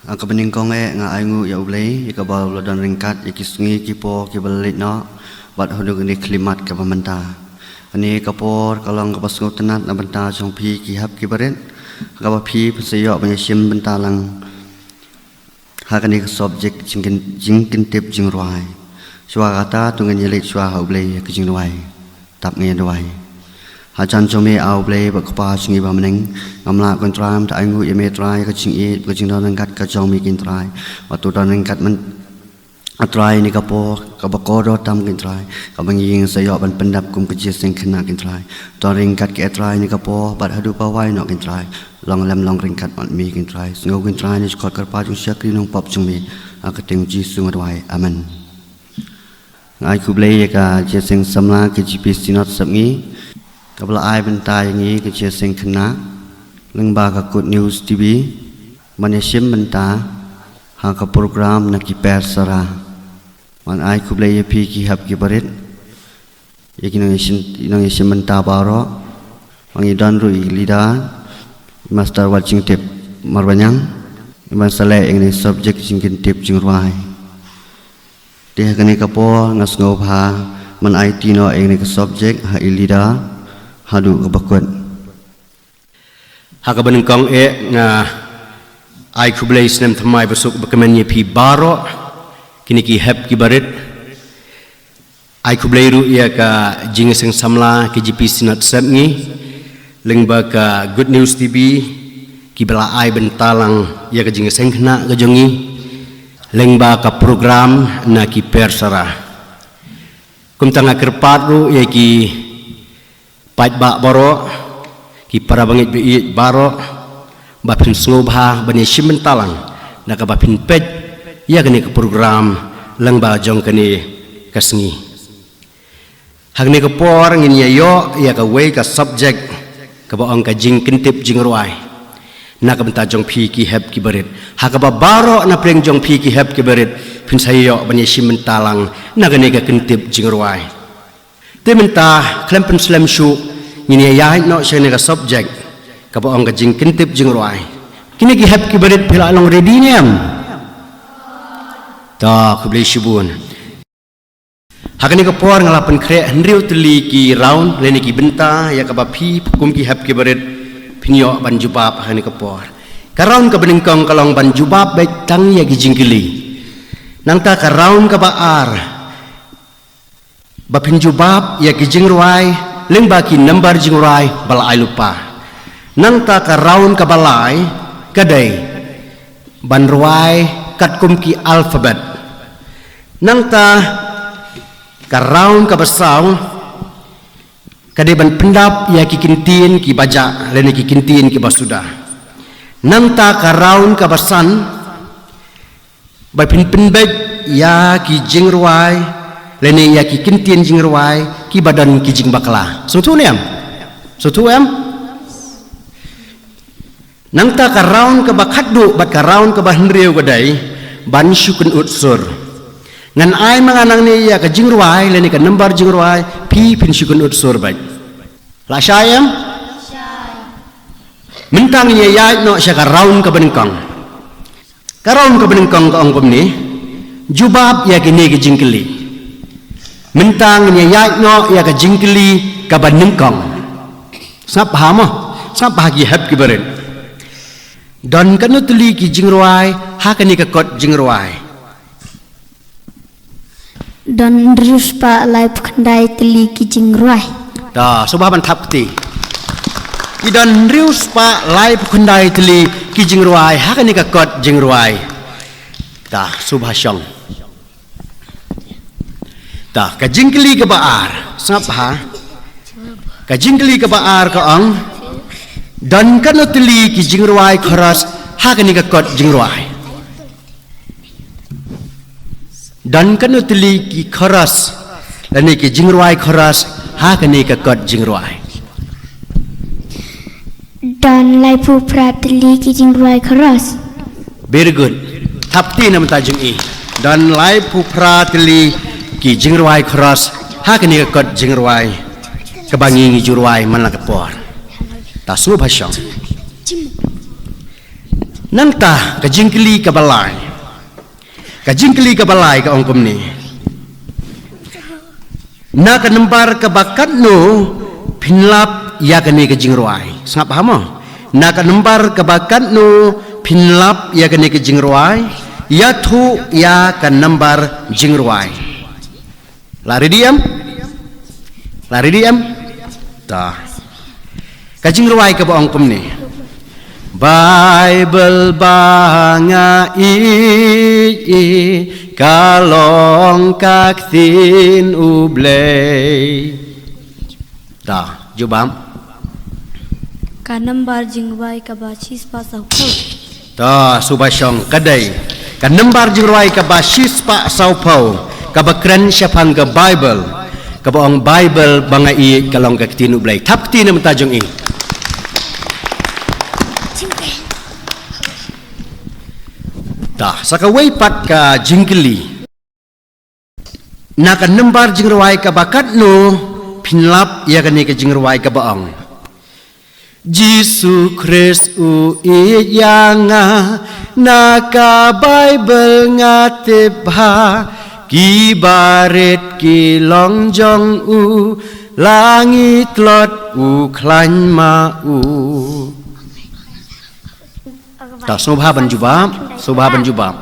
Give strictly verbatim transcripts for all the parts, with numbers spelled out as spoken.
Ha kaba nyngkong eh nga ainguh ïa U Blei ïa kaba u la don ryngkat ïa ki sngi ki por kiba la leit noh bad haduh kane ka khyllipmat kaba mynta. Kane ka por ka long kaba sngewtynnat na bynta jong phi ki hep ki barit, ha kaba phi phin sa ïoh ban ïashim bynta lang ha kane ka subject jingkyn-, jingkyntip jingrwai. Shuwa kata to ngin ïaleit shuwa ha U Blei ha ka jingrwai. Tap ngin ïa duwai. Ha jan jong me A U Blei bad Kpa jong ngi ba ha bneng, ngam lah ko Trai ban da ainguh ïa me Trai ka jingïeit bad ka jingdon ryngkat ka jong me ko Trai. Bad to don ryngkat mynta Trai ha kane ka por kaba kordor tam ko Trai, kaba ngi ngin sa ïoh ban pyndep kum ka jingïaseng khynnah ko Trai. Don ryngkat ko Trai ha kane ka por bad haduh ba wai noh ko Trai, long lem long ryngkat bad me ko Trai. Sngew ko Trai ïa ka jingkyrpad jong u shakri nongpop jong me. Ha ka kyrteng U Jisu nga duwai. Amen. Nga ai khublei ïa ka Jingïaseng Samla K J P Synod Sepngi kaba la ai bynta ïa ngi ka jingïaseng khynnah lyngba ka Good News T V ban ïashim bynta ha ka program Na Ki Persara. Nga ai khublei ïa phi ki hep ki barit, ïa ki nongïashim, nongïashim bynta baroh. Ngi don ruh ïa i leader, Master Watjingtip Marbaniang, ban sa leh ïa kane ka subject jingkyntip jingrwai. Te ha kane ka por nga sngewbha ban aiti noh ïa kane ka subject ha i leader haduh kaba kut. Ha kaba nyngkong eh nga ai khublei snem thymmai basuk bakmen ïa phi baroh kine ki hep ki barit. Ai khublei ruh ïa ka Jingïaseng Samla K J P Synod Sepngi lyngba ka Good News T V kiba la ai bynta lang ïa ka jingïaseng khynnah ka jong ngi lyngba ka program Na Ki Persara. Kumta nga kyrpad ruh ïa ki paidbah baroh, ki para bangeit ba ïeit baroh, ba phin sngewbha ban ïashim bynta lang da kaba phin peit ïa kane ka program lyngba jong kane ka sngi. Ha kane ka por ngin ïa ïoh ïa kawei ka subject kaba ong ka jingkyntip jingrwai na ka bynta jong phi ki hep ki barit. Ha kaba baroh na pdeng jong phi ki hep ki barit phin sa ïoh ban ïashim bynta lang na kane ka kyntip jingrwai. Te mynta khlem pynslem shuh ngin ïa ïaid noh sha kane ka subject kaba ong ka jingkyntip jingrwai. Kine ki hep ki barit phi la long ready ne em? To khublei shibun. Ha kane ka por nga la pynkhreh hynriew tylli ki round lane ki bynta ïa kaba phi kum ki hep ki barit phin ïoh ban jubab ha kane ka por. Ka round kaba nyngkong ka long ban jubab beit tang ïa ki jingkylli. Nangta ka round kaba ar ba phin jubab ïa ki jingrwai lyngba ki nambar jingrwai ba la ai lypa. Nangta ka round kaba lai ka dei ban rwai katkum ki alphabet. Nangta ka round kaba saw ka dei ban pyndap ïa ki kyntien kiba jah lane ki kyntien kiba suda. Nangta ka round kaba san ba phin pynbeit ïa ki jingrwai lane ïa ki kyntien jingrwai kiba don ki jingbakla. Sngewthuh ne em? Sngewthuh em? Nangta ka round kaba khatduh bad ka round kaba hynriew ka dei ban shu kynud sur. Ngan ai ma nga nangne ïa ka jingrwai lane ka nambar jingrwai, phi phin shu kynud sur beit. La shai em? Mynta ngin ïa ïaid noh sha ka round kaba nyngkong. Ka round kaba nyngkong ka ong kumne, jubab ïa kine ki jingkylli. Mynta ngin ïa ïaid noh ïa ka jingkylli kaba nyngkong. Sngap bha mo, sngap bha ki hep ki barit. Don katno tylli ki jingrwai ha kane ka kot jingrwai? Don hynriew spah laiphew khyndai tylli ki jingrwai. To, sngewbha ban thap kti. Ki don hynriew spah laiphew khyndai tylli ki jingrwai ha kane ka kot jingrwai. To, sngewbha shong. To, ka jingkylli kaba ar, sngap bha. Ka jingkylli kaba ar ka ong, don katno tylli ki jingrwai chorus ha kane ka kot jingrwai? Don katno tylli ki chorus lane ki jingrwai chorus ha kane ka kot jingrwai? Don laiphew phra tylli ki jingrwai chorus. Very good. Thap kti na bynta jong i. Don laiphew phra tylli ki jingrwai chorus ha kane ka kot jingrwai kaba ngi ngi ju rwai man la ka por. To sngewbha shong. Nangta ka jingkylli kaba lai. Ka jingkylli kaba lai ka ong kumne. Na ka nambar kaba katno phin lap ïa kane ka jingrwai? Sngap bha mo. Na ka nambar kaba katno phin lap ïa kane ka jingrwai? Ïathuh ïa ka nambar jingrwai. La ready em? La ready em? Ta. Ka jingrwai kaba ong kumne. Baibl ba nga ïeit ka long ka ktien U Blei. Ta, jubab. Ka nambar jingrwai kaba shispah sawphew. Ta, sngewbha shong, ka dei ka nambar jingrwai kaba shispah sawphew kaba kren shaphang ka Baibl, kaba ong Baibl ba nga ïeit ka long ka ktien U Blei. Thap kti na bynta jong i. Ta, sa kawei pat ka jingkylli. Na ka nambar jingrwai kaba katno phin lap ïa kane ka jingrwai kaba ong. Jisu Khrist u ïeit ïa nga, na ka Baibl nga tip bha, ki barit ki long jong u, la ngi tlot u khlaiñ ma u. Ta, sngewbha ban jubab, sngewbha ban jubab.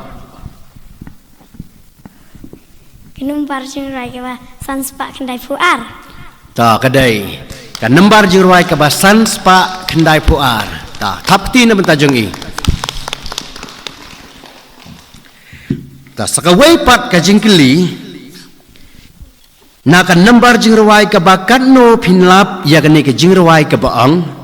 Ka nambar jingrwai kaba san spah khyndai phew ar. Ta, ka dei ka nambar jingrwai kaba san spah khyndai phew ar. Ta, thap kti na bynta jong i. Ta, sa kawei pat ka jingkylli. Na ka nambar jingrwai kaba katno phin lap ïa kane ka jingrwai kaba ong.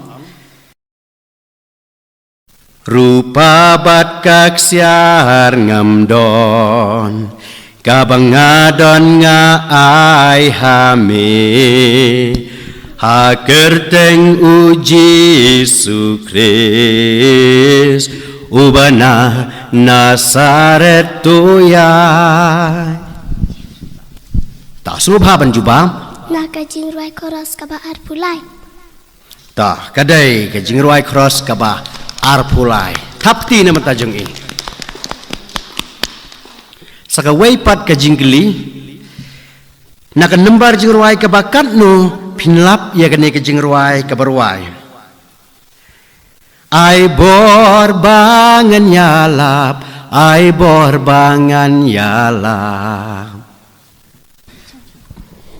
Rupa bad ka ksiar ngam don, kaba nga don nga ai ha me. Ha kyrteng U Jisu Khrist, uba na Nasaret tu ïa. Ta, sngewbha ban jubab. Na ka jingrwai khros kaba arphew lai. Ta, ka dei ka jingrwai khros kaba arphew lai. Thap kti na bynta jong i. Sa kawei pat ka jingkylli. Na ka nambar jingrwai kaba katno phin lap ïa kane ka jingrwai kaba rwai. Ai bor ba ngan ïalap, ai bor ba ngan ïalap.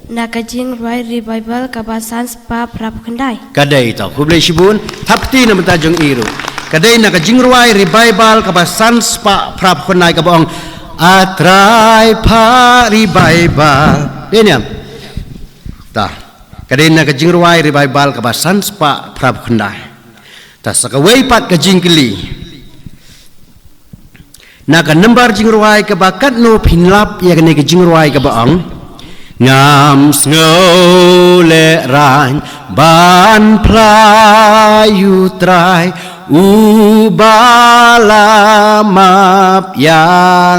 Na ka jingrwai Revival kaba san spah phra phew khyndai. Ka dei, to, khublei shibun, thap kti na bynta jong i ruh. Ka dei na ka jingrwai Revival kaba san spah phra phew khyndai kaba ong, A Trai pha Revival. Dei ne em? Ta. Ka dei na ka jingrwai Revival kaba san spah phra phew khyndai. Ta, sa kawei pat ka jingkylli. Na ka nambar jingrwai kaba katno phin lap ïa kane ka jingrwai kaba ong. Ngam sngew lehraiñ ban phla ïa U Trai, uba la map ïa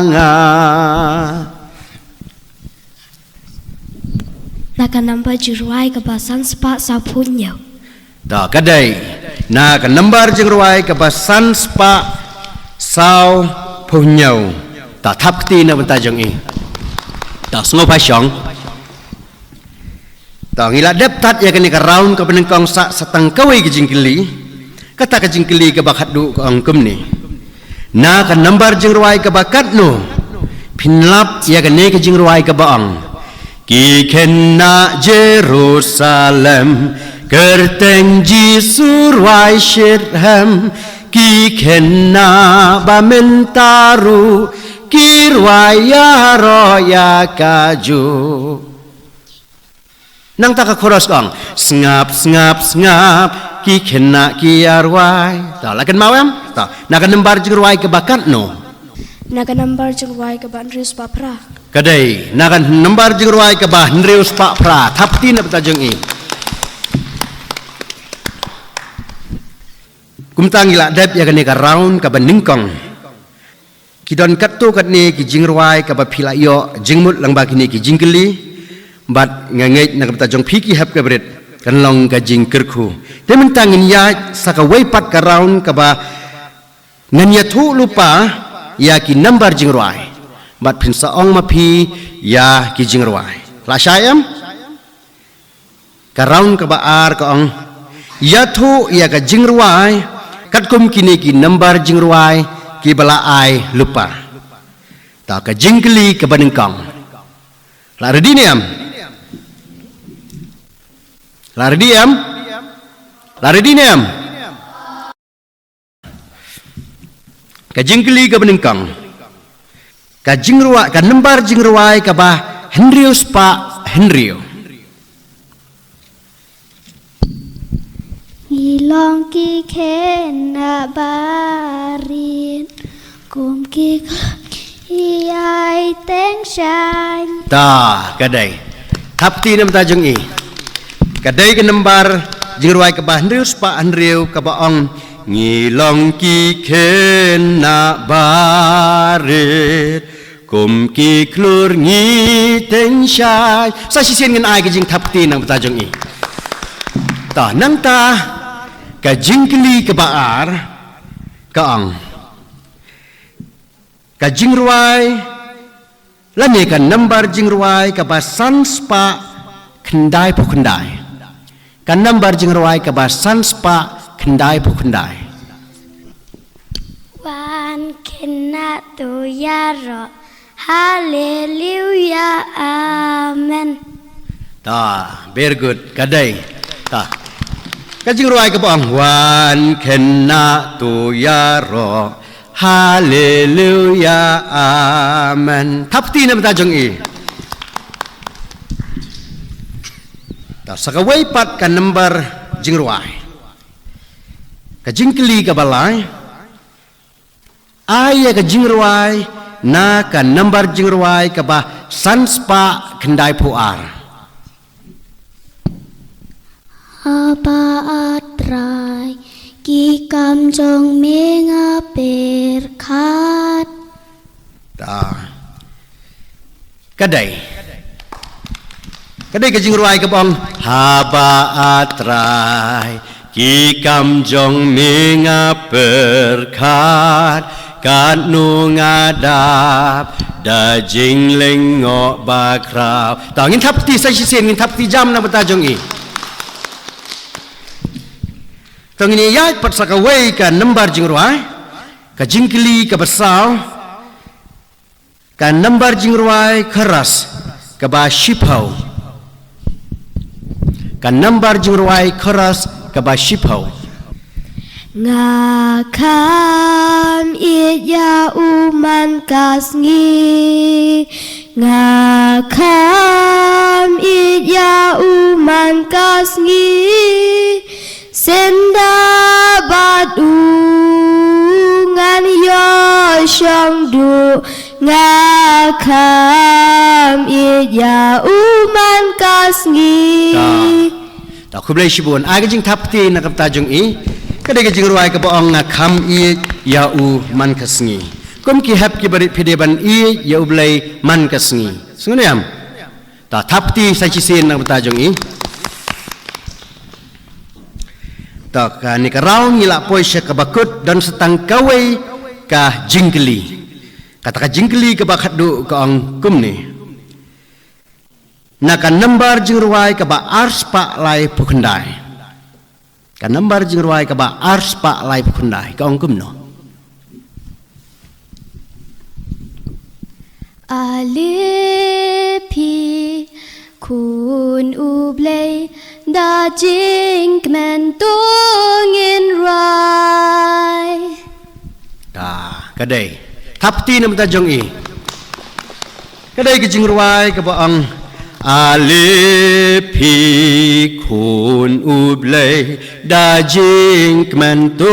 nga. Na ka nambar jingrwai kaba san spah saw phew hynñiew. Ta, ka dei na ka nambar jingrwai kaba san spah saw phew hynñiew. Ta, thap kti na bynta jong i. Ta, sngewbha shong. Ta, ngi la dep tad ïa kane ka round kaba nyngkong, sa sa tang kawei ka jingkylli. Kata ka jingkylli kaba khatduh ka ong kumne. Na ka nambar jingrwai kaba katno phin lap ïa kane ka jingrwai kaba ong. Ki khynnah Jerusalem, kyrteng Jisu rwai shitrhem. Ki khynnah ba mynta ruh ki rwai ïaroh ïa kajuh. Nangta ka chorus ka ong, sngap, sngap, sngap, ki khynnah ki ïa rwai. Ta, la kynmaw em? Ta, na ka nambar jingrwai kaba katno? Na ka nambar jingrwai kaba hynriew spah phra. Ka dei na ka nambar jingrwai kaba hynriew spah phra. Thap kti na bynta jong i. Kumta ngi la dep ïa kane ka round kaba nyngkong. Ki don katto katne ki jingrwai kaba phi la ïoh jingmut lyngba kine ki jingkylli. Bad nga ngeit na ka bynta jong phi ki hep ki barit kan long ka jingkyrkhu. Te mynta ngin ïaid sa kawei pat ka round kaba Ngan ïathuh lypa ïa ki nambar jingrwai bad phin sa ong ma phi ïa ki jingrwai. La shai em? Ka round kaba ar ka ong, ïathuh ïa ka jingrwai katkum kine ki nambar jingrwai kiba la ai lypa. Ta ka jingkylli kaba nyngkong. La ready ne em? La ready em? La ready ne em? Ka jingkylli kaba nyngkong. Ka jingrwai, ka nambar jingrwai kaba hynriew spah hynriew. Ngi long ki khynnah barit, kum ki khlur ngi ai teng shaiñ. Ta, ka dei. Thap kti na ka bynta jong i. Ka dei ka nambar jingrwai kaba hynriew spah hynriew kaba ong, ngi long ki khynnah barit, kum ki khlur ngi teng shaiñ. Sa shisien ngin ai ka jingthap kti na ka bynta jong i. Ta, nangta ka jingkylli kaba ar ka ong, ka jingrwai lane ka nambar jingrwai kaba san spah khyndai phew khyndai. Ka nambar jingrwai kaba san spah khyndai phew khyndai. Wan khynnah to ïaroh. Haleluya, amen. Ta, very good. Ka dei. Ta. Ka jingrwai kaba ong, wan khynnah to ïaroh. Haleluya, amen. Thap kti na ka bynta jong i. Ta, sa kawei pat ka nambar jingrwai. Ka jingkylli kaba lai. Ai ïa ka jingrwai na ka nambar jingrwai kaba san spah khyndai phew ar. Haba A Trai, ki kam jong me nga pyrkhat. Ta. Ka dei. Ka dei ka jingrwai kaba ong, haba A Trai, ki kam jong me nga pyrkhat, katno nga dap da jinglyngngoh bakhraw. Ta, ngin thap kti sa shisien, ngin thap kti jam na ka bynta jong i. Ta, ngin ïaid pat sa kawei ka nambar jingrwai, ka jingkylli kaba saw. Ka nambar jingrwai chorus kaba shiphew. Ka nambar jingrwai chorus kaba shiphew. Nga kham ïeit ïa u man ka sngi. Nga kham ïeit ïa u man ka sngi. Synda bad u ngan ïoh shong duh, nga kham ïeit ïa u man ka sngi. Ta. Ta, khublei shibun. Ai ka jingthap kti na ka bynta jong i. Ka dei ka jingrwai kaba ong, nga kham ïeit ïa u man ka sngi. Kum ki hep kiba rit phi dei ban ïeit ïa U Blei man ka sngi. Sngewthuh em? Ta, thap kti sa shisien na ka bynta jong i. Ta, kane ka round ngi la poi sha kaba kut, don sa tang kawei ka jingkylli. Kata ka jingkylli kaba khatduh ka ong kumne. Na ka nambar jingrwai kaba ar spah lai phew khyndai. Ka nambar jingrwai kaba ar spah lai phew khyndai ka ong kumno. Ale phi khun U Blei, da jingkmen to ngin rwai. Ta, ka dei. Thap kti na ka bynta jong i. Ka dei ka jingrwai kaba ong, ale phi khun U Blei, da jingkmen to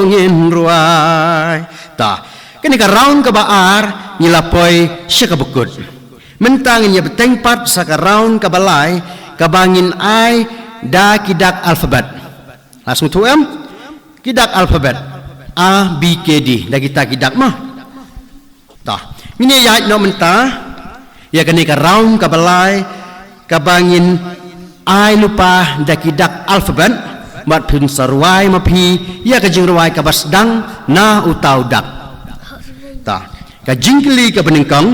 ngin rwai. Ta, kane ka round kaba ar ngi la poi sha kaba kut. Mynta ngin ïa bteng pat sa ka round kaba lai, kaba ngin ai da ki dak alphabet. La sngewthuh em? Ki dak alphabet. A, B, K, D. Da kita ki dak mo. Ta, ngin ïa ïaid noh mynta ïa kane ka round kaba lai, kaba ngin ai lypa da ki dak alphabet. Bad phin sa rwai ma phi ïa ka jingrwai kaba sdang na uta u dak. Ta, ka jingkylli kaba nyngkong.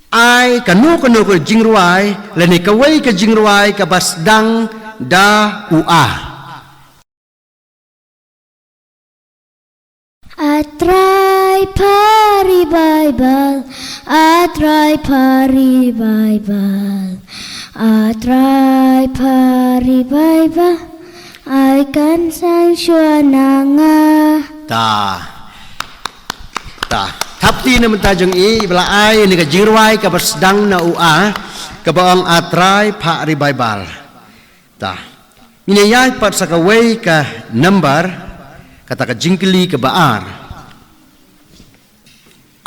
Ai kano kano ka jingrwai lane kawei ka jingrwai kaba sdang da u A. A Trai Phari Baibl, A Trai Phari Baibl, A Trai Phari Baibl, ai kan sngewsih na nga. Ta. Ta. Thap kti na bynta jong i, ba la ai ïa kane ka jingrwai kaba sdang na u A, kaba ong A Trai Phari Baibl. Ta. Ngin ïaid pat sa kawei ka number, kata ka jingkylli kaba ar.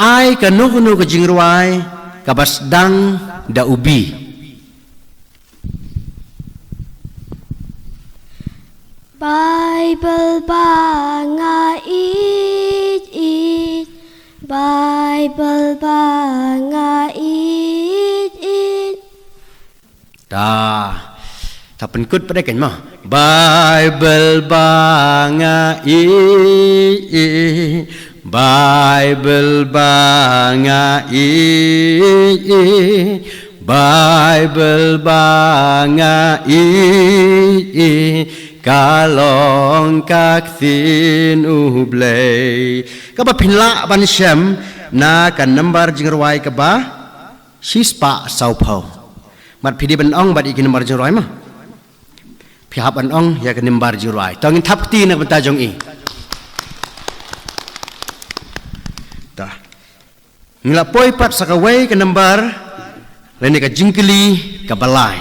Ai kano kano ka jingrwai kaba sdang da u B. Baibl ba nga ïeit ïeit, Baibl ba nga ïeit ïeit. Ta. Ta pynkut pat de kan mo. Baibl ba nga ïeit ïeit, Baibl ba nga ïeit ïeit, Baibl ba nga ïeit ïeit, ka long ka ktien U Blei. Kaba phin lah ban shem na ka number jingrwai kaba shispah sawphew. Bad phi dei ban ong bad ïa ki number jingrwai mo. Phi hap ban ong ïa ka number jingrwai. To ngin thap kti na ka bynta jong i. Ta. Ngi la poi pat sa kawei ka number lane ka jingkylli kaba lai.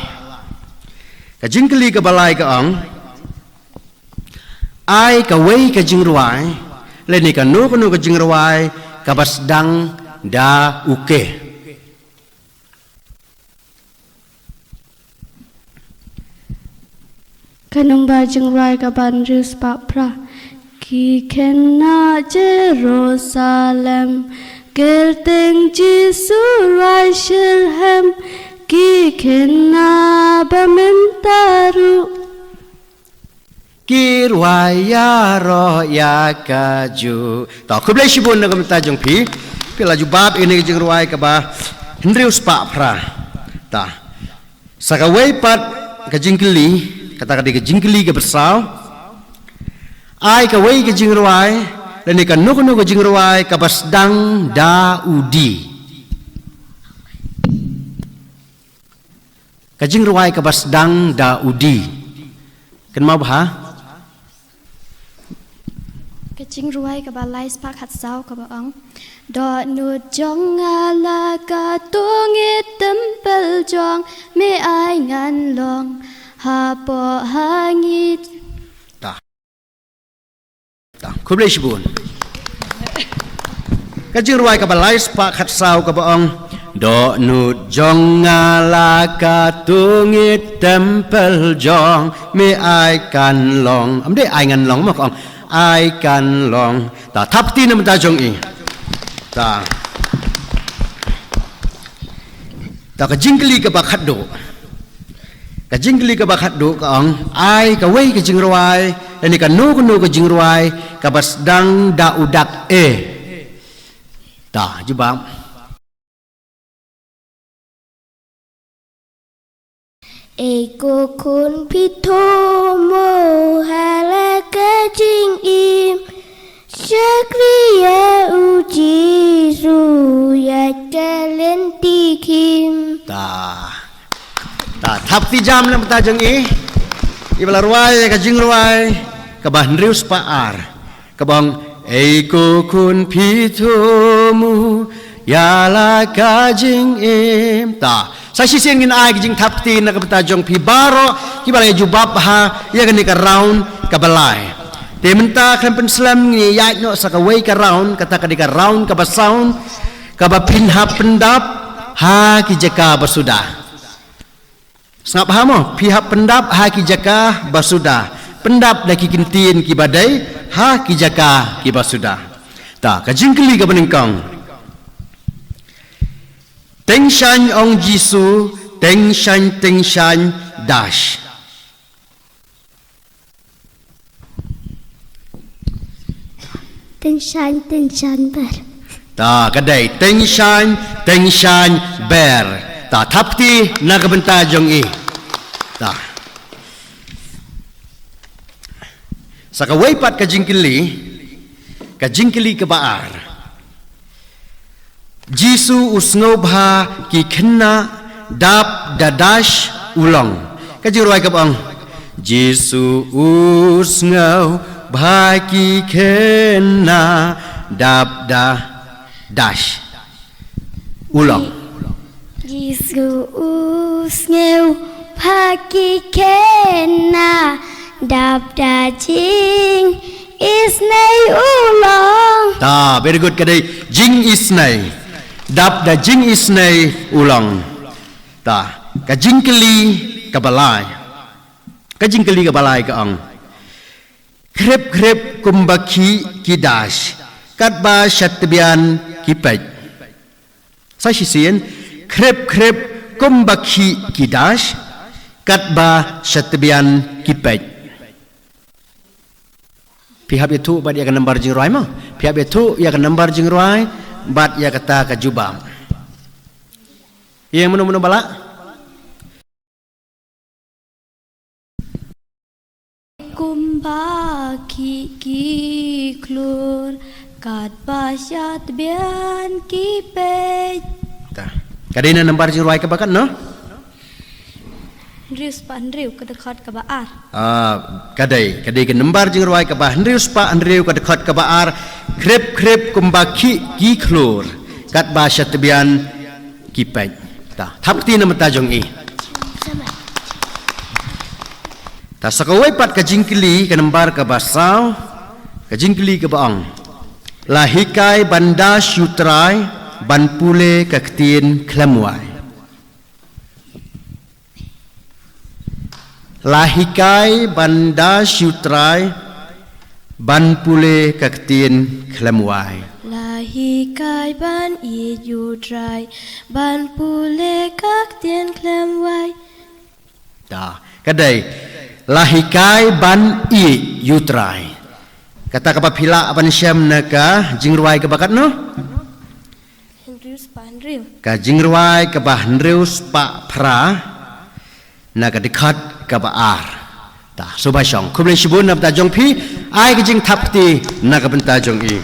Ka jingkylli kaba lai ka ong, ai kawei ka jingrwai lane kano kano ka jingrwai kaba sdang da u K. Ka number jingrwai kaba hynriew spah phra. Ki khynnah Jerusalem, kyrteng Jisu rwai shitrhem, ki khynnah ba mynta ruh. Ki rwai ïaroh ïa kajuh. To, khublei shibun na ka bynta jong phi. Phi la jubab ïa kane ka jingrwai kaba hynriew spah phra. Ta. Sa kawei pat ka jingkylli, kata ka dei ka jingkylli kaba saw. Ai kawei ka jingrwai, lane kano kano ka jingrwai kaba sdang da u D. Ka jingrwai kaba sdang da u D. Kynmaw bha. Ka jingrwai kaba lai spah khatsaw kaba ong. Dohnud jong nga la ka tnga ïa ka templ jong me, ai ngan long hapoh hangne. Ta. Ta, khublei shibun. Ka jingrwai kaba lai spah khatsaw kaba ong. Dohnud jong nga la ka tnga ïa ka templ jong me, ai kan long. Ym dei ai ngan long mo, ka ong ai kan long. Ta, thap kti na ka bynta jong i. Ta. Ta, ka jingkylli kaba khatduh. Ka jingkylli kaba khatduh ka ong, ai kawei ka jingrwai, lane kano kano ka jingrwai kaba sdang da u dak A. Ta, jubab. Ei ko khun phi thmu ha la ka jingim, shakri ïa u Jisu ïa ka lynti khim. Ta. Ta, thap kti jam na ka bynta jong i. I ba la rwai ïa ka jingrwai kaba hynriew spah ar. Kaba ong, ei ko khun phi thmu ïa la ka jingim. Ta. Sa shisien ngin ai ka jingthap kti na ka bynta jong phi baroh kiba la jubab ha ïa kane ka round kaba lai. Te mynta khlem pynslem ngin ïaid noh sa kawei ka round, kata ka dei ka round kaba saw, kaba phin hap pyndap ha ki jaka ba suda. Sngap bha mo, phi hap pyndap ha ki jaka ba suda. Pyndap da ki kyntien kiba dei ha ki jaka kiba suda. Ta, ka jingkylli kaba nyngkong. Tyngshaiñ ong Jisu, tyngshaiñ, tyngshaiñ, dash. Tyngshaiñ, tyngshaiñ ber. Ta, ka dei, tyngshaiñ, tyngshaiñ ber. Ta, thap kti na ka bynta jong i. Ta. Sa kawei pat ka jingkylli, ka jingkylli kaba ar. Jisu u sngewbha ki khynnah dap da dash u long. Ka jingrwai kaba ong. Jisu u sngewbha ki khynnah dap da dash u long. Jisu u sngewbha ki khynnah dap da jingisynei u long. Ta, very good, ka dei jingisynei. Dap da jingisynei u long. Ta, ka jingkylli kaba lai. Ka jingkylli kaba lai ka ong. Khrip khrip kumba khih ki dash, katba sha tbian ki peit. Sa shisien, khrip khrip kumba khih ki dash, katba sha tbian ki peit. Phi hap ïathuh bad ïa ka nambar jingrwai mo? Phi hap ïathuh ïa ka nambar jingrwai bad ïa kata ka jubab. Ïa mano mano ba lah? Kumba khih ki khlur, katba sha tbian ki peit. Ta. Ka dei na nambar jingrwai kaba katno? Hynriew spah hynriew, ka dkhot kaba ar. Ah, ka dei, ka dei ka nambar jingrwai kaba hynriew spah hynriew, ka dkhot kaba ar. Khrip khrip kumba khih ki khlur, katba sha tbian ki peit. Ta, thap kti na ka bynta jong i. Ta, sa kawei pat ka jingkylli, ka nambar kaba saw, ka jingkylli kaba ong. La hikai ban dash ïa u Trai, ban pule ka ktien khlem wai. La hikai ban dash ïa u Trai, ban pule ka ktien khlem wai. La hikai ban ïeit ïa u Trai, ban pule ka ktien khlem wai. Ta, ka dei. La hikai ban ïeit ïa u Trai. Kata kaba phi lah ban shem na ka jingrwai kaba katno? Hynriew spah hynriew. Ka jingrwai kaba hynriew spah phra na ka dkhot kaba ar. Ta, sngewbha shong. Khublei shibun na ka bynta jong phi, ai ka jingthap kti na ka bynta jong i.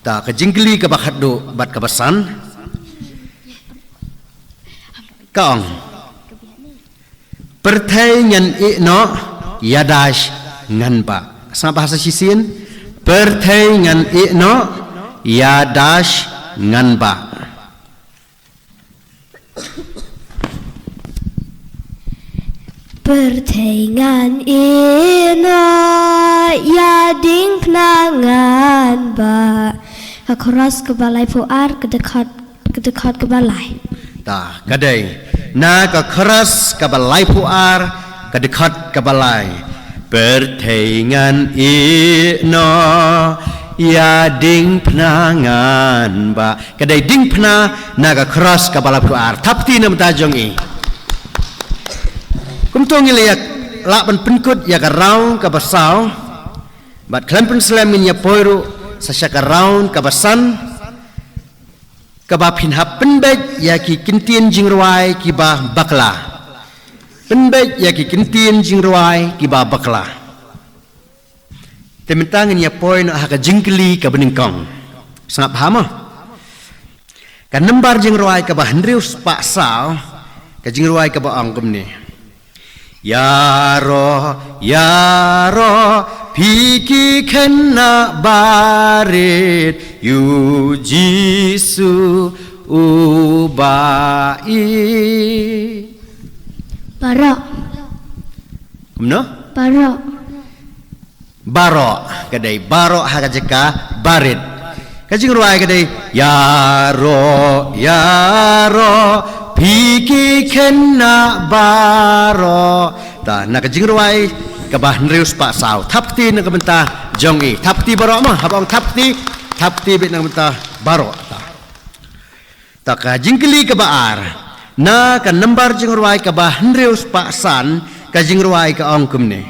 Ta, ka jingkylli kaba khatduh bad kaba san. Ka ong. Pyrthei ngan ïeh noh, ïa dash ngan bah. Sngap bha sa shisien. Pyrthei ngan ïeh noh, ïa dash ngan bah. Pyrthei ngan ïeh noh, ïa diengphna ngan bah. Ka chorus kaba laiphew ar, ka dkhot, ka dkhot kaba lai. Ta, ka dei. Na ka chorus kaba laiphew ar, ka dkhot kaba lai. Pyrthei ngan ïeh noh, ïa diengphna ngan bah. Ka dei diengphna na ka chorus kaba laiphew ar. Thap kti na ka bynta jong i. Kumto ngi la ïa lah ban pynkut ïa ka round kaba saw. Bad khlem pynslem ngin ïa poi ruh sa sha ka round kaba san, kaba phin hap pynbeit ïa ki kyntien jingrwai kiba bakla. Pynbeit ïa ki kyntien jingrwai kiba bakla. Te mynta ngin ïa poi noh ha ka jingkylli kaba nyngkong. Sngap bha mo. Ka nambar jingrwai kaba hynriew spah saw, ka jingrwai kaba ong kumne. Ïaroh, ïaroh, phi ki khynnah barit, ïa u Jisu u bah i. Baroh. Kumno? Baroh. Baroh, ka dei baroh ha ka jaka barit. Ka jingrwai ka dei, ïaroh, ïaroh, phi ki khynnah baroh. Ta, na ka jingrwai kaba hynriew spah saw. Thap kti na ka bynta jong i. Thap kti baroh mo, haba ong thap kti, thap kti beit na ka bynta baroh. Ta. Ta, ka jingkylli kaba ar. Na ka nambar jingrwai kaba hynriew spah san, ka jingrwai ka ong kumne.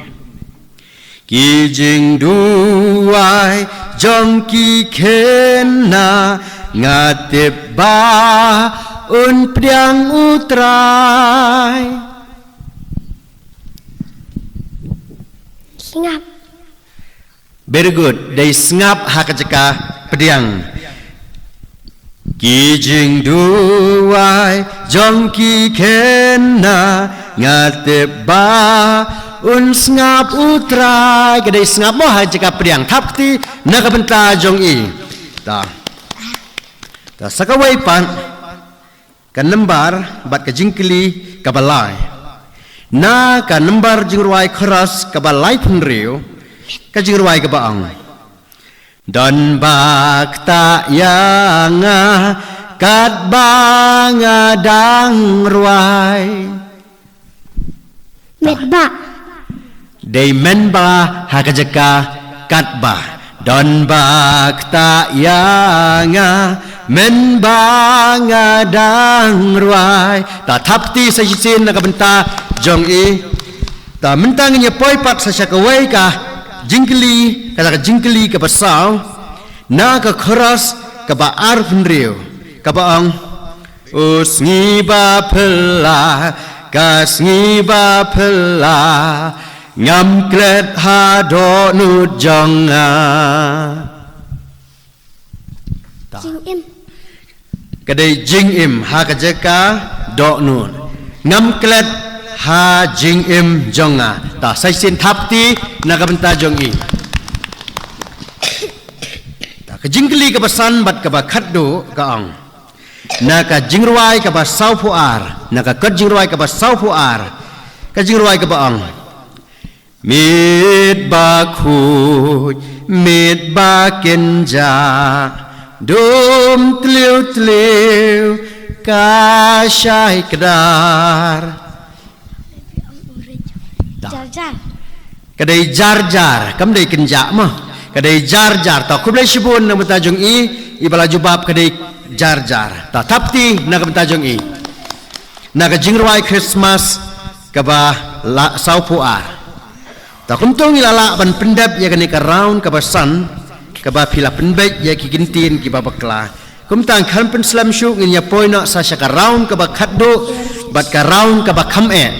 Ki jingduwai jong ki khynnah, nga tip ba un pdiang U Trai. Sngap. Very good. Dei sngap ha ka jaka pdiang. Ki jingduwai jong ki khynnah, nga tip ba un sngap U Trai. Ka dei sngap mo ha ka jaka pdiang. Thap kti na ka bynta jong i. Ta. Ta sa kawei pat. Ka nambar bad ka jingkylli kaba lai. Na ka nambar jingrwai chorus kaba laiphew hynriew, ka jingrwai kaba ong: Don ba ktah ïa nga katba nga dang rwai. Met ba. Dei men ba ha ka jaka katba. Don ba ktah ïa nga men ba nga dang rwai. Ta thap kti sa shisien na ka bynta jong i. Ta mynta ngin ïa poi pat sa sha kawei ka jingkylli, ka jingkylli kaba saw. Na ka chorus kaba arphew hynriew, kaba ong: U sngi ba phylla, ka sngi ba phylla, ngam klet ha dohnud jong nga. Ta. Jingim. Ka dei jingim ha ka jaka dohnud. Ngam klet ha jingim jong nga. Ta, sa shisien thap kti na ka bynta jong i. Ta, ka jingkylli kaba san bad kaba khatduh ka ong. Na ka jingrwai kaba sawphew ar, na ka kot jingrwai kaba sawphew ar, ka jingrwai kaba ong: Miet ba khuid, miet ba kynjah, dum tliw tliw ka shai kdar. Jar jar. Ka dei jar jar, kam dei kynjah mo. Ka dei jar jar. Ta khublei shibun na ka bynta jong i, i ba la jubab ka dei jar jar. Ta thap kti na ka bynta jong i. Na ka jingrwai Christmas kaba la sawphew ar. Ta kumto ngi la lah ban pyndep ïa kane ka round kaba san, kaba phi la pynbeit ïa ki kyntien kiba bakla. Kumta ngan khlem pynslem shuh, ngin ïa poi noh sa sha ka round kaba khatduh bad ka round kaba kham eh.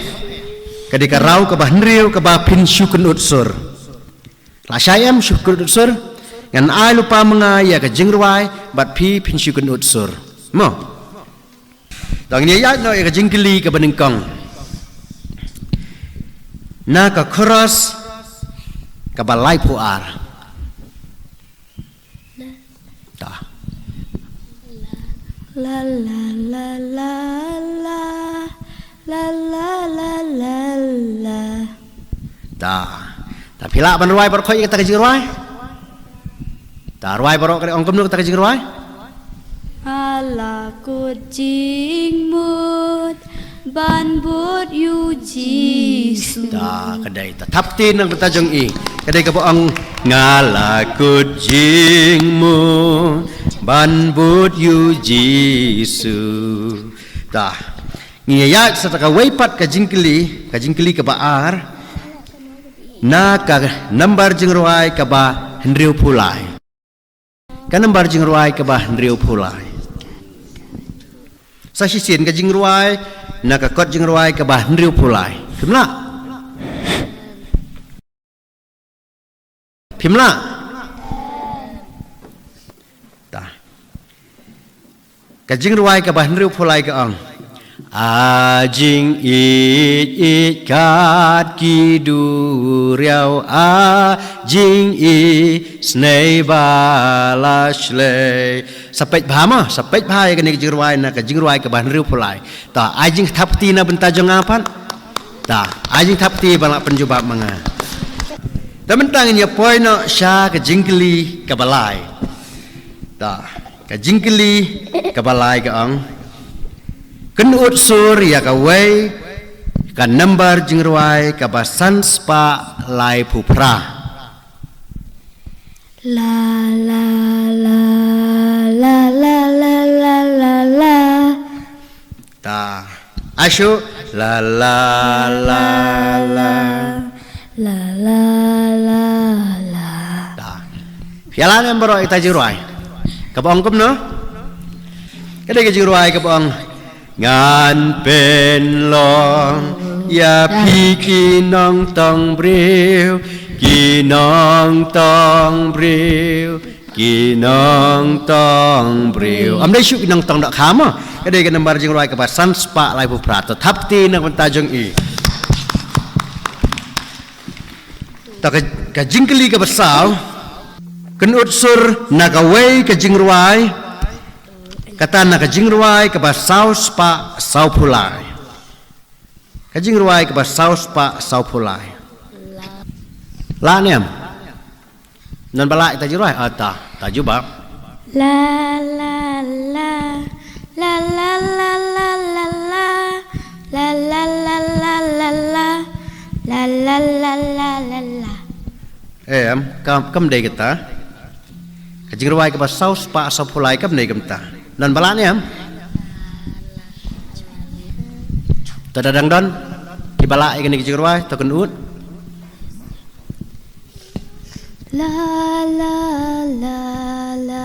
Ka dei ka round kaba hynriew kaba phin shu kynud sur. La shai em shu kynud sur? Ngan ai lypa ma nga ïa ka jingrwai bad phi phin shu kynud sur. Mo. Tang ïa ïaid noh ïa ka jingkylli kaba nyngkong. Na ka chorus kaba laiphew ar. Ta. La la la la la. La la la la la. Ta. Ta phi lah ban rwai baroh khoit ïa kata ka jingrwai? Ta rwai baroh, ka dei ong kumno kata ka jingrwai? Nga la kut jingmut ban bud ïa u Jisu. Ta ka dei, ta thap kti na ka bynta jong i. Ka dei kaba ong: Nga la kut jingmut ban bud ïa u Jisu. Ta. Ngi ïa sa ta kawei pat ka jingkylli, ka jingkylli kaba ar. Na ka nambar jingrwai kaba hynriewphew lai. Ka nambar jingrwai kaba hynriewphew lai. Sa shisien ka jingrwai na ka kot jingrwai kaba hynriewphew lai. Phim lah? Phim lah? Ta. Ka jingrwai kaba hynriewphew lai ka ong: A jingïeit ïeit kat ki duriaw, a jingïeit snei ba la shlei. Sa peit bha mo, sa peit bha ïa kane ka jingrwai na ka jingrwai kaba hynriewphew lai. Ta, ai jingthap kti na bynta jong nga pat. Ta, ai jingthap kti ba la pynjubab ma nga. Ta mynta ngin ïa poi noh sha ka jingkylli kaba lai. Ta, ka jingkylli kaba lai ka ong: Kynud sur ïa kawei ka nambar jingrwai kaba san spah laiphew phra. La la la la la la la la. Ta. Ashu. La la la la. La la la. Phi lah ne em baroh ïa kata ka jingrwai kaba ong kumno? Ka dei ka jingrwai kaba ong, ngan pynlong ïa phi ki nongtong briew, ki nongtong briew, ki nongtong briew. Ym dei shuh ki nongtong dohkha mo. Ka dei ka nambar jingrwai kaba san spah laiphew phra. To thap kti na ka bynta jong i. To ka, ka jingkylli kaba saw, kynnoh sur na kawei ka jingrwai, kata na ka jingrwai kaba saw spah sawphew lai. Ka jingrwai kaba saw spah sawphew lai. Lah ne em? Ngan ba lah ïa kata ka jingrwai, ah, ta, ta jubab. La la la, la la la la la la, la la la la la la, la la la la la la. Em, kam, kam dei kata. Ka jingrwai kaba saw spah sawphew lai kam dei kumta. Ngan ba lah ne em? To da dang don kiba lah ïa kane ka jingrwai, to kynnoh. La la la la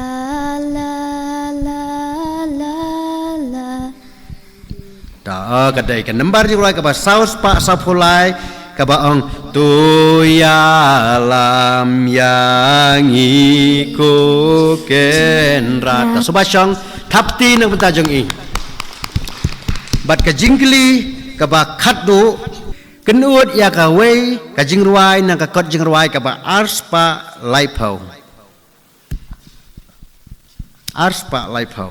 la la la la. Ta, ka dei ka nambar jingrwai kaba saw spah sawphew lai kaba ong, to ïalam ïa ngi ko Kynrad. Ta, suba shong, thap kti na ka bynta jong i. Bad ka jingkylli kaba khatduh, kynnoh ïa kawei ka jingrwai na ka kot jingrwai kaba ar spah laiphew. Ar spah laiphew.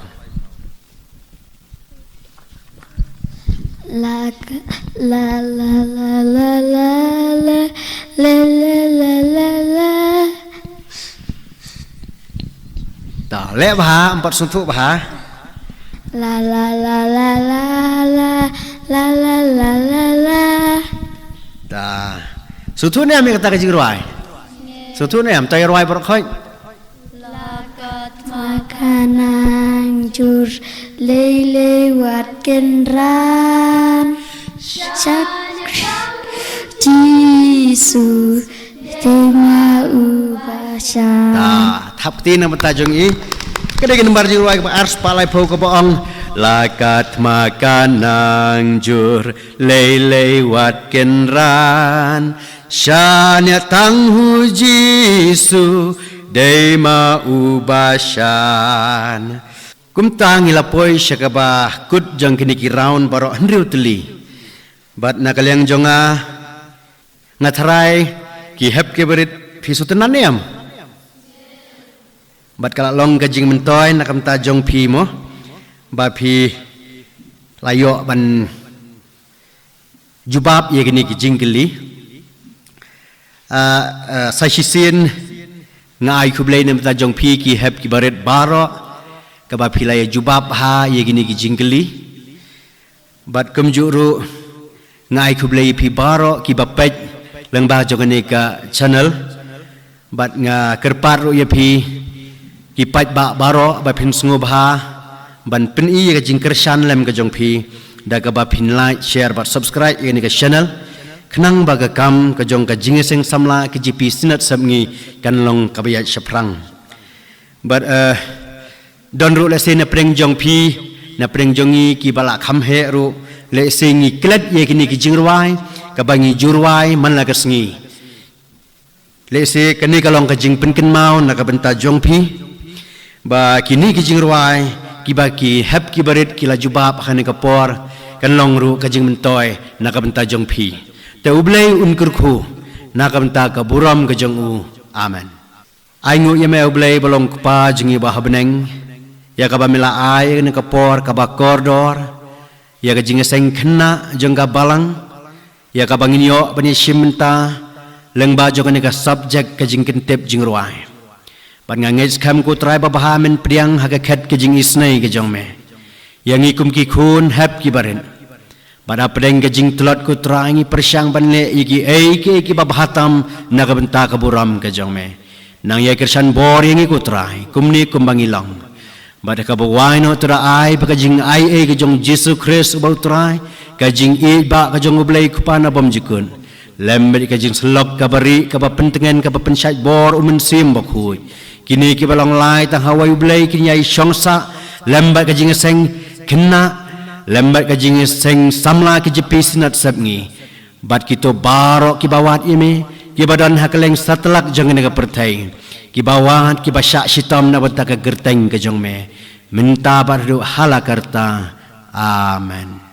La la la la la la la la la la la. Ta, leh bha, ym pat sngewthuh bha. La la la la la la la la la la la. Ta. Sngewthuh ne em ïa kata ka jingrwai? Sngewthuh ne em, to ïa rwai baroh khoit. La ka thma ka nang jur lei lei wat Kynrad. Shah Jisu dei ma u ba shan. Ta, thap kti na ka bynta jong i. Ka dei ka nambar jingrwai kaba ar spah laiphew kaba ong, la ka thma ka nang jur lei lei wat Kynrad. Shan ïa tang u Jisu dei ma u ba shan. Kumta ngi la poi sha kaba kut jong kine ki round baroh hynriew tylli. Bad na ka liang jong nga, nga tharai ki hep ki barit phi sngewtynnad ne em? Bad ka la long ka jingmyntoi na ka bynta jong phi mo, ba phi la ïoh ban jubab ïa kine ki jingkylli. Ah, ah, sa shisien nga ai khublei na ka bynta jong phi ki hep ki barit baroh, kaba phi la ïa jubab ha ïa kine ki jingkylli. Bad kumjuh ruh nga ai khublei ïa phi baroh kiba peit lyngba jong kane ka channel. Bad nga kyrpad ruh ïa phi ki paidbah baroh ba phin sngewbha ban pyni ïa ka jingkyrshan lem ka jong phi da kaba phin like, share bad subscribe ïa kane ka channel, khnang ba ka kam ka jong ka jingïaseng samla ka G P Synod Sepngi kan long kaba ïaid shaphrang. Bad, eh, don ruh lehse na pdeng jong phi, na pdeng jong ngi kiba la kham heh ruh, lehse ngi klet ïa kine ki jingrwai kaba ngi ju rwai man la ka sngi. Lehse kane ka long ka jingpynkynmaw na ka bynta jong phi, ba kine ki jingrwai kiba ki hep ki barit ki la jubab ha kane ka por, kan long ruh ka jingmyntoi na ka bynta jong phi. Te U Blei un kyrkhu na ka bynta ka burom ka jong u. Amen. Ai nguh ïa me, A U Blei ba long Kpa jong ngi ba ha bneng, ïa kaba me la ai ïa kane ka por kaba kordor, ïa ka jingïaseng khynnah jong ka balang, ïa kaba ngin ïoh ban ïashim bynta lyngba jong kane ka subject ka jingkyntip jingrwai. Bad nga ngeit skhem ko Trai babha, men pdiang ha ka khet ka jingisynei ka jong me ïa ngi kum ki khun hep ki barit. Bad hapdeng ka jingtlot ko Trai, ngi pyrshang ban leh ïa kiei kiei kiba bha tam na ka bynta ka burom ka jong me. Nang ïai kyrshan bor ïa ngi ko Trai, kumne kumba ngi long. Bad kaba wai noh to da ai ba ka jingaiei ka jong Jisu Khrist uba U Trai, ka jingïeit ba ka jong U Blei Kpa na bymjukut, lem bad ka jingsyllok kaba rieh kaba pyntngen kaba pynshait bor U Mynsiem Bakhuid, Kine kiba long lai tang ha wei U Blei kin ïai shong sah lem bad ka jingïaseng khynnah lem bad ka jingïaseng samla ki jingpynsngew sepngi. Bad kito baroh kiba wad ïa me, kiba don ha kylleng satlak jong kane ka pyrthei, kiba wad, kiba shah shitom na bynta ka kyrteng ka jong me, mynta bad haduh hala karta. Amen.